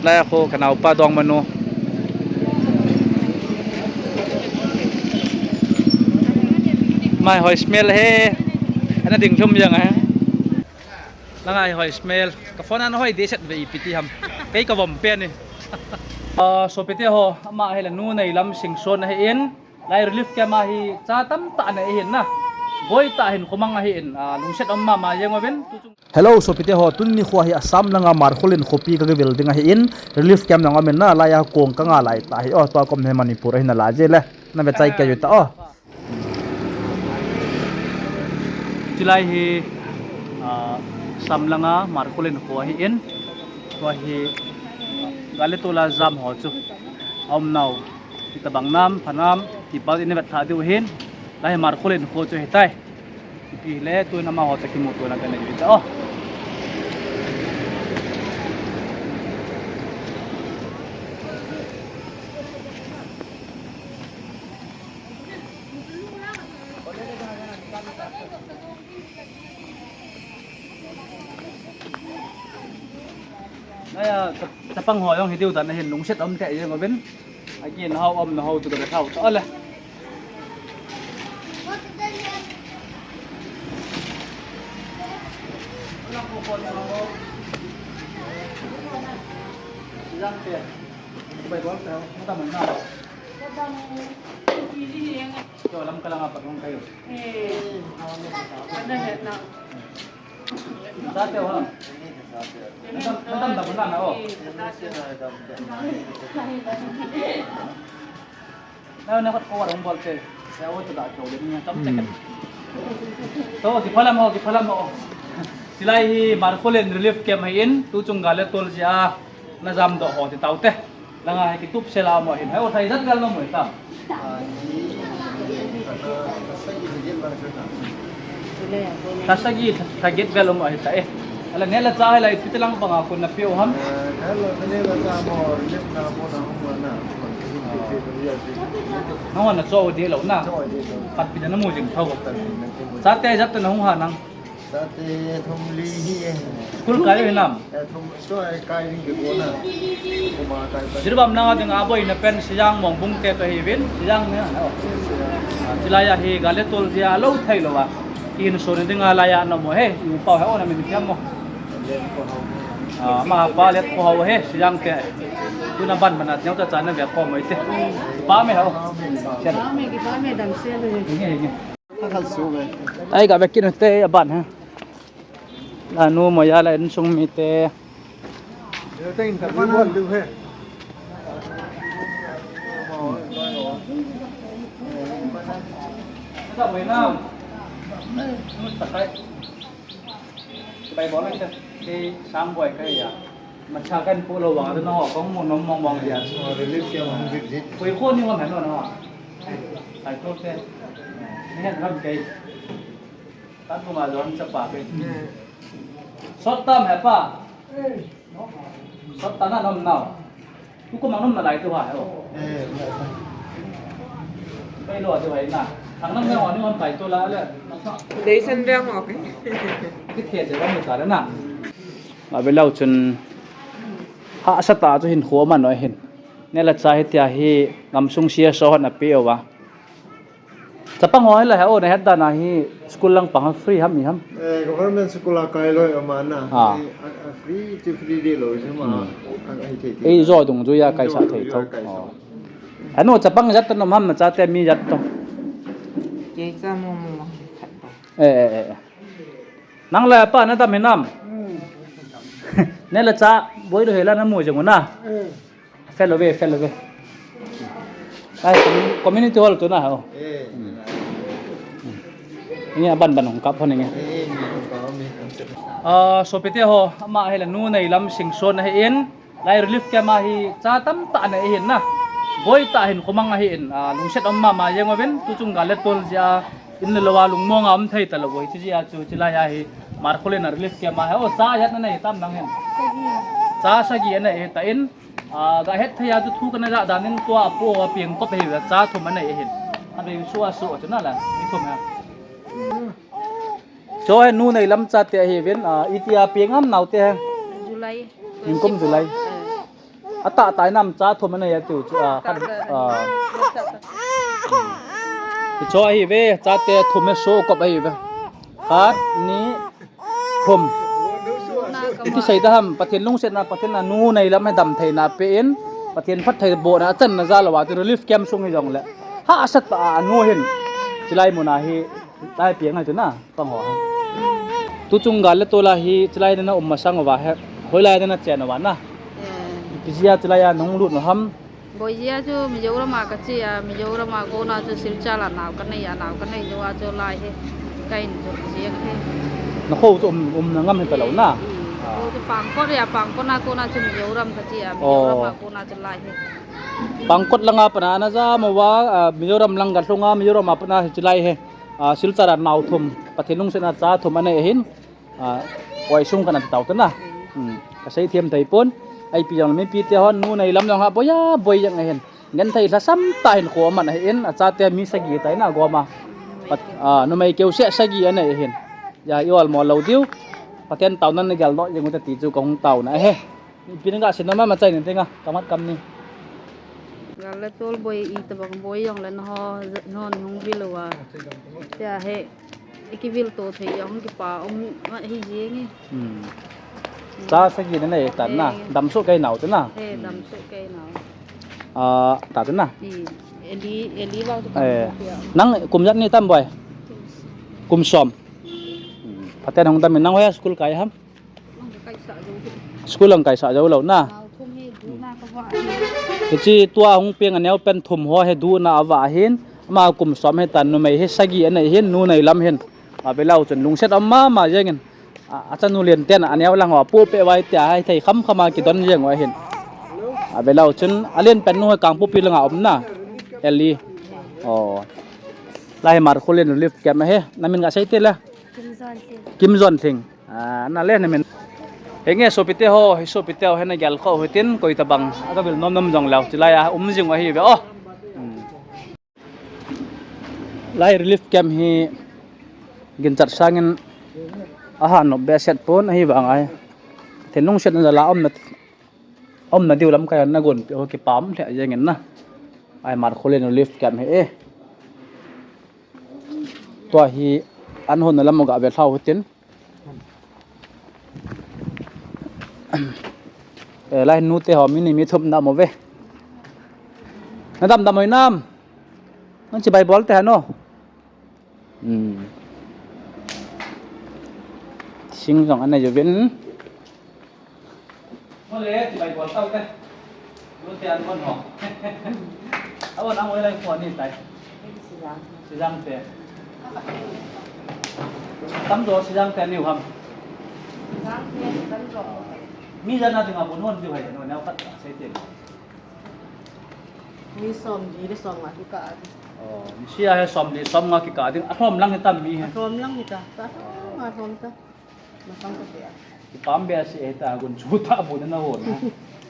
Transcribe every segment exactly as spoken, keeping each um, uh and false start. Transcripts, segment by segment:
Lai khu ka naopa dong manu. Mai hoi smell he. Ana ding lhum jeng a. Langa hi hoi smell. Ka phone an hoi de set ve ipi ti ham. Kei ka vom pe ni. Ah, sopite ho, ama hi la Nu Neilam Singson ahi in. Lai relief camp a hi cha tamtah anei ahin na. Boi tah hin khomang ahi in, ah, lungset um mama jeng uvin. Hello, sopite ho, tuni nikho hi Assam langa Markholin khopi ka kivil ding ahi in, relief camp nang amin na, laiya kong ka nga lai tah hi, oh, tua kom hi Manipur ahi na la je le, na ve chai kei u ta, oh. Chilai hi, ah, Assam langa Markholin kho ahi in, tua hi, gal le tol a jam ho chu, aum nau. Hitabang nam, phanam, ti pa in vet tha diu hin. Lai Markholin kho chu hitai. Ipi le tuin amaho toh kimuto na ka nei ta, oh. Naya, cha-, chapang ho jong hi diu dan ahin lungset um te jeng uvin. Again, hao um na ho chu ka be thau ta le. Lam ka lang a pat hung kayo. Eh. Ano het na? Sa te ha. Nadam, nadam da bana na, oh. Eh, sa te. Na, na, kot ko warung bolte. Sa, oh, to da, to, ni, tam, hmm, check. To, kiphalam ho, kiphalam ho. Chilai hi Markholin relief camp ahi in, tuchung gal le tol jeh a, na jam doh ho ti tau te. Langa hi kitup sel a mo hin. Hai, o thai jat gal na mo tam. Tha sagi, tha get gal mo hi ta e. Ala neh le chah hi la ipi ti lang banga kon na pe u ham. Hello, neh le chah mo, relief na mo na mo na. Nangho na cho de lou na. Pat pi da na mo jing thau. Chate jat na hung ha nang. Chate thum li hi e. School kai u hinam? Eh, thum, school kai ding kiko na. Kuma kai pa. Jiribam na dinga boina pen Siang Mongbung te toh hi uvin, Siang ne. Ah, chilai a hi gal le tol jeh a lou thei lou a. Insung ding a laiya na mo he, u pau he o na min thiam mo. Ah, ma pa let ko ho he, Siang te. Tuna ban ban a neo ta cha na ve ko mo ite. Pa me ho. Pa me ki pa me dam se le. Nge, nge. Ai, ka vekin te aban ha. La nu mo ya la insung mite. Ka mo na. Nu ta kai. Bai bol le te. Te sang boi kai ya. Macha kan pu lou vang, na ho kong mo nom mong mong dia. Oh, relief camp hung visit. Koi ko ni ho na no na. Ai ko te. Ni han ram kai. Tan ko ma jon chapa kai. Sot tam he pa. Sot tan na nom nau. Tu ko ma nom na lai tu ha he o. Eh. Kai lo tu hai na. Thang nam me ho ni hon pai tu la le. Dei sen be mo ke. Ki the de ba mo ta le na. Avelou chun hahsa tah chu hinkho aman u ahin. Neh le chah hitia hi gamsung C S O hon ape uva. Chapang ho hi la he o, na het dan a hi school lang pang free ham i ham? Eh, government school a kai lou ama na. Ah. Hi, a, a free chu free de lou chu ma. Hmm. A, a hi thei thei. Ei jo dungjui a kaisah thei tho. Kaisah. Oh. Anu chapang jat to nom ham, na chate mi jat to? Kei cha mo mo khat to. Eh, eh, eh, eh. Nang le pa na dam hinam? Hmm. Neh le chah boi lou hela na mu jeng u na. Hmm. Fel uve, fel uve. Ai, commu-, community hall tu na ho. Eh. Hmm. Hmm. Inge aban ban hung kap hon inge. Eh, eh, ni hung kap mi. Ah, sopite ho, ama hi la Nu Neilam Singson ahi in. Lai relief camp a hi cha tamtah anei ahin na. Boi tah hin khomang ahi in, ah, lungset um mama jeng uvin, tuchung gal le tol jeh a, in le lou a lungmong a um thei talou u hi, chu jeh a chu, chilai a hi, Markholin a relief camp a hi, o, cha ijat na nei tam nang hin? Sagi. Cha sagi anei ahi ta in, ah, ga het thei a chu thu kana ja dan in tua apu a peng kop ahi, cha thum anei ahin. Abei su a su chu na la, mi thum ha. Cho he Nu Neilam chate ahi uvin, ah, itia peng ham naote he? July. Nikum July. Eh. Atah tah in am cha thum ana ya tiu chu, ah, khat, ah. Hicho ahi ve, chate thum hi so kop ahi ve. Khat, ni, thum. Iti sei ta ham, Pathen lungsetna, Pathen in anu neilam hi damtheina apen, Pathen phattheibohna achanna jal uva, ti relief camp sung hi jongle. Hahsat tah a anu hin. Chilai muna hi, tai piang a chu na. Pang ho. Tu chung gal le tol a hi, chilai na um masang uva hi, hoilai na chen uva na. Eh. Ipi jeh a chilai a nahung lut u ham. Boi jeh a chu Mizoram a kache a, Mizoram a kona chu Silchar a nao kanei a, nao kanei jou a chu lai hi. Ka in chu jeh hi. Na kho chu um, umna ngam hi talou na. Eh, eh. Ah. Kho chu Pangkot a, Pangkot a kona chu Mizoram kache a, Mizoram a kona chu lai hi. Pangkot langa pat a na jam uva, ah, Mizoram lang kalhung a, Mizoram a pat a hi chilai hi. Ah, Silchar a nao thum, Pathen lungsetna cha thum anei ahin, ah, oi sung kana tao tana. Hmm, kasei thiam thei pon, ipi jong mipi te hon, nu neilam jong ha, boi a, boi jeng ahin. Genthei lhasam tah hin kho aman ahin, achate mi sagi tai na goma. Pat, ah, numei keu se sagi anei ahin. Ja i ol mo lou diu. Pathen taona na gel doh jeng u te ti chu kahung taona ahi. Ipi na gasei nom a, machai nin tenga, kamat kam ni. Gal le tol boi itobang boi jongle nangho, nangho nahung vil uva. Tia hi, i kivil to thei jong kipa um ahi jeng e. Hmm. Cha sagi nanei tan na, eh, damsoh kei nau te na. Eh, hmm, damsoh kei nau. Ah, ta te na. I, Eli, Eli vang tu, eh, kam ko pia. Nang kum jat ni tam boi? Kum som. Hmm. Pathen hung dam in nang hoiya school kai ham? School lang kaisah jou lou na. Hiche tua hung peng aneo pen thum ho hi duhna avah ahin. Ama kum som hitan numei hi sagi anei hin, nu neilam hin. Avelou chun lungset um mama jengin. A, achanu lien ten aneo lang ho apoh peh uva tia hi thei kham kham a kidon jeng u ahin. Avelou chun alen pen nu hi Kangpokpi langa um na. Eli. Oh. Lai Markhullen relief camp ahi. Na min gasei te le. Kim Jon Thing. Kim Jon Thing. Ah, na le na min. Henge sopite ho, hi sopite ho, hena gel kho hitin, koi tabang, aga vil nom nom jong leu, chilai a, um jing u ahi ve, oh. Hmm. Lai relief camp hi, ginchat sangin, aha nop behseh pon, ahivang a hi. Pathen lungsetna jal a, umna, umna diu lamkai a, na gonpeh ho, kipah lheh jengin na. Lai Markhullen relief camp hi, eh. Tua hi, an hon na lam ga ve lhau hitin. Eh, lai nu te ho mi ni mi thum na mo ve. Na dam dam oi nam. Nang chibai bol te hano. Hmm. Sing jong anei uvin. Mole, chibai bol tau te. Lu te an bon ho. A bon ang oi lai ko ni tai. Sijang. Sijang te. Tam jo Sijang te ni u ham. Sijang te tam jo. Mi jana dinga bon hon diu hai, no, neo khat sei te. Mi som li le som nga kikah. Oh, mi sia he som li som nga kikah ding. A lhom lang hi tam mi he. A lhom lang hi ta. Ta, ta, a lhom ta. Masang ko tia. Kipah behseh ta, gun chu ta bu na hon.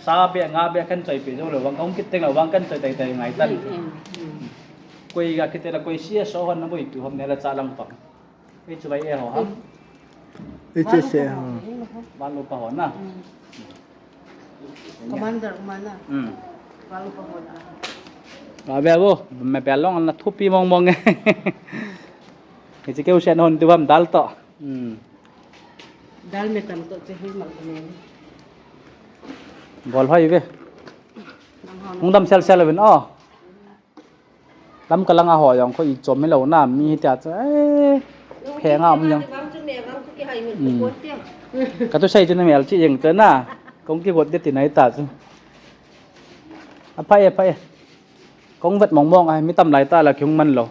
Sa be nga be kan choi pe jo le vang kong kit teng le vang kan choi tai tai ngai tan. Mm, mm, mm. Koi ga kit le koi sia so hon na boi tu hom ne la cha lang pang. Ei chu bai e ho ham. Ei chu se ho. Van lo pa ho na. Mm. Commander mana. Mm. Van lo pa ho na. Ba be bo, me pe long na thupi mong mong. Ei chu keu se non tu bam dal to. Hmm. Dal me tam to che hi mal ne. Bol hoi ve. Nang hon. Hung dam sel sel vin o. Lam ka lang a ho jong kho i chom hi lo na mi hi tia chu. Eh. Phe nga um jong. Hmm. Ka tu sai chu na mel chi jeng te na. Kong ki got de ti nai ta chu. A phai a phai. Kong vet mong mong a, mi tam lai ta la kiung man lo.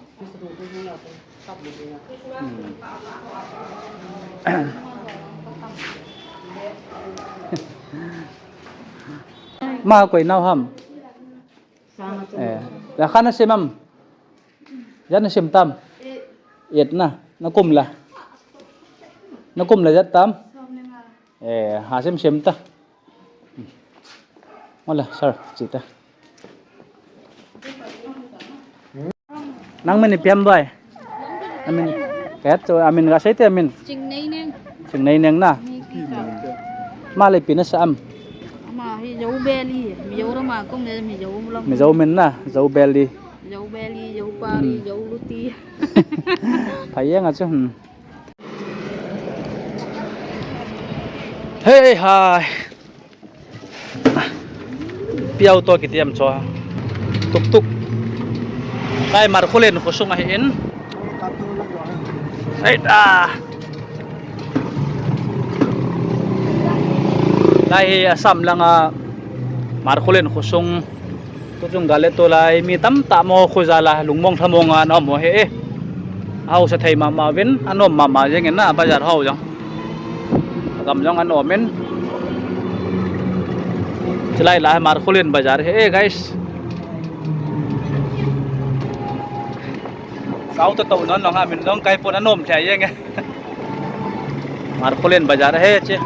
Ma koi nau ham. Eh, la khan na sim am. Jan na sim tam. Et na, na kum la. Na kum la jat tam. Eh, ha sim sim ta. Wala, sir, chita. Nang min ipi ham bai? Amin, kaya to, amin ga sai te amin. Chingneineng. Chingneineng na. Ma le ipi na sa am. Ama hi jo Beli, Mizoram a kong le Mizo long. Mizo min na, Zo Beli. Zo Beli, Zo Pari, hmm, Zo Luti. Phai jeng a chu, hmm. Hei, hai. Pi auto kiti em chu. Tuk tuk. Lai Markholen khosung ahi in. Hei ta. Lai hi Assam langa Markholen khosung. Tuchung gal le tulai mi tamtah mo khojal a lungmong lhamong a ana um u ahi e. Ahaosa thei mama uvin, anom mama jeng in na bazar ho jong. Agam jong ana um in. Chulai la Markholen bazar ahi e, guys. Kau to to non long ha min jong kai pon anom thei jeng e. Markholen bazar ahi che.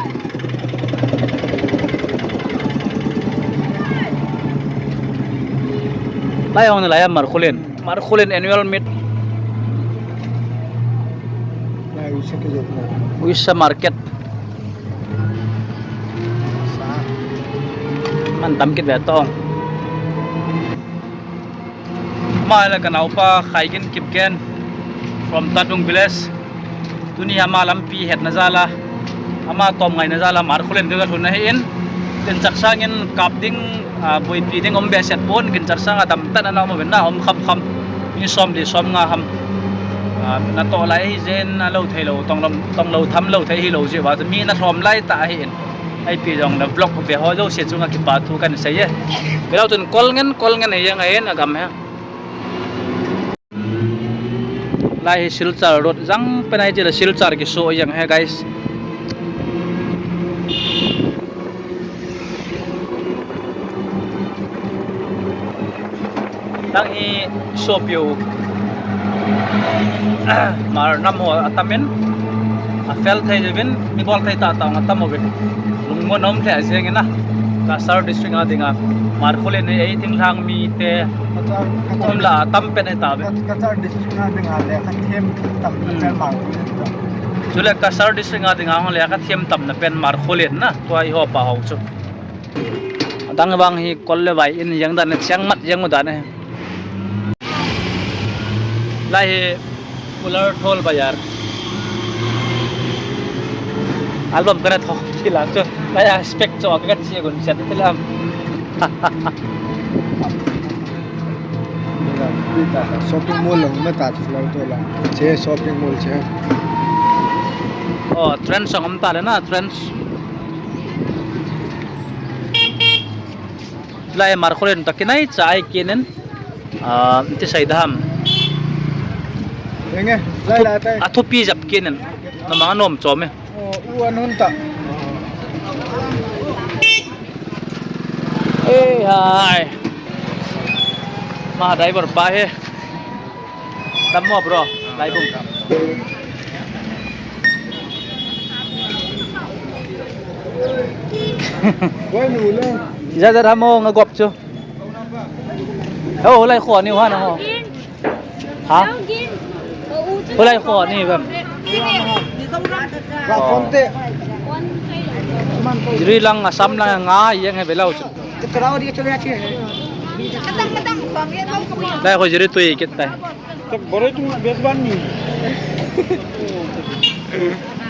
Lai hung nalai a Markholen. Markholen annual meet. Lai uisa ke jot na. Uisa market. Sa. Man tam kit ve tong. Ama le kanaopa Khaigin Kipgen from Tadung village. Tuni ama lampi hetna jal a, ama tomngaina jal a Markholen ka lhun ahi in. Ken chaksang in kap ding, ah, boipi ding um behseh pon, ken chaksang a damtah in ana um uvin na, um kham kham. Mi som li som nga ham. Ah, natoh lai ahi jeh in alou thei lou, tong lou, tong lou tham lou thei hilou jeh uva, mi ana lhom lai tah ahi in. Ipi jong le vlog ve ho jouse chunga kipa thu kahin sei e. Ve leu chun kol ngen, kol ngen ahi jeng in agam hi. Lai hi Silchar road jang pen ahi chule Silchar kiso jeng hi, guys. Nang hi sopiu. Mar nam ho atam in, afel thei uvin, mi bol thei tah tah atam uvin. Lungmon um lheh jeng in a. Cachar district a dinga Markholen hi ei thinglhang mite Cachar, Cachar um la district, atam pen ahi tauve. Cachar district a dinga lekha them tamna, hmm, pen Markholen ahi. Chule Cachar district a dinga lekha them tamna pen Markholen na, tua eiho pa ho chu. Adang vang hi kol le vai in jeng dan, chiang mat jeng u dan ahi. Lai hi Fuller Thol Bazar. Album kana thok thei lang chu. Lai a spec chu ka che gun chet thei lam. Shopping mall lang ma ta Fuller Thol a. Che shopping mall che. Oh, Trends jong um ta le na, Trends. Lai Markholen toh kinai cha ahi kit in. Ah, iti sei dam. Enge, lai lai tai. Athupi jep kit in. Namang anom chom e. Oh, u an hun ta. Eh, hai. Ma driver pa hi. Dam mo, bro, lai bung. Boi nu le. Ja ja dam mo nga gop chu. Ho, lai kho ni ha na ho. Ha? Ho lai kho ni bam. Wa kon te. Jiri lang Assam lang nga jeng hi ve leu chu. Lai kho jiri tui kit tai. Tak barai tu best ban ni.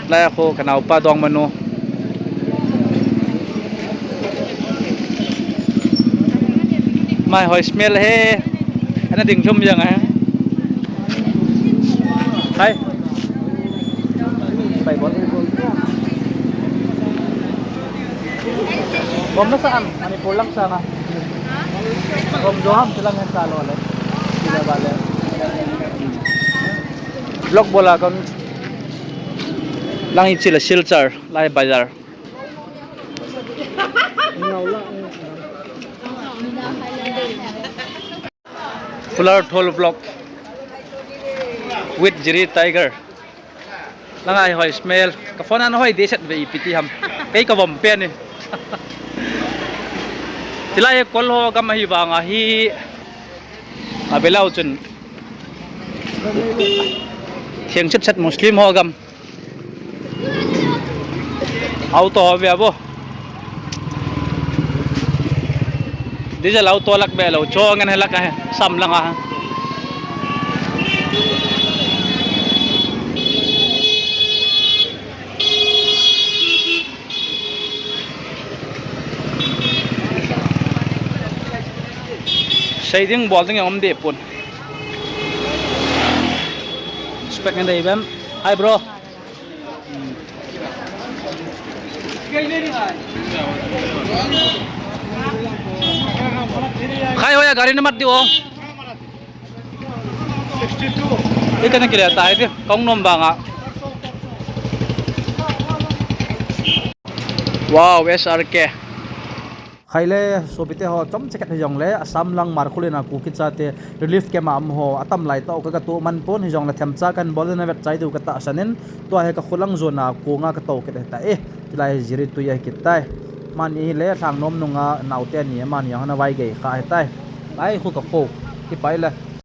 Lai kho kanaopa dong manu. Mai hoi smell he. Ana ding lhum jeng a. Hai. Pai bol. Bom na saan, Manipur lang sana. Bom jo ham silang hen sa lo le. Sila ba le. Vlog bola kon lang in chila Silchar, lai bazar. Fuller Thol vlog with Jiri Tiger. Langa hi hoi smell. Ka phone an hoi de set ve ipi ti ham. Kei ka vom pen ni. Tilai kol ho gam ahi vang ahi. A ve leu chun. Theng chet chet Muslim ho gam. Auto ho ve abo. Diesel auto lak be lo, cho ngan he lak a he, sam lang a. Sei ding bol ding a um deh pon. Spec ngan dei bem. Hi, bro. Khai hoya gari na mat diu. Sixty-two. Ika na kile tai ti, kong nom banga. Wow, S R K. Khaile, sopite ho, chomcha khat hijongle, Assam lang Markhullen a Kuki chate relief camp a um ho atam lai tah u ka gatoh man pon, hijongle themcha kahin bol ding a vet chai diu ka tahsan in, tua hi ka kholang jona konga ka toh kit ahitai. Chulai hi Jiritui ahi kit tai. Mani hile Lhangnom nunga naote ani, mani jong ana vaigei kha ahitai. Lai khu ka kho, kipai le.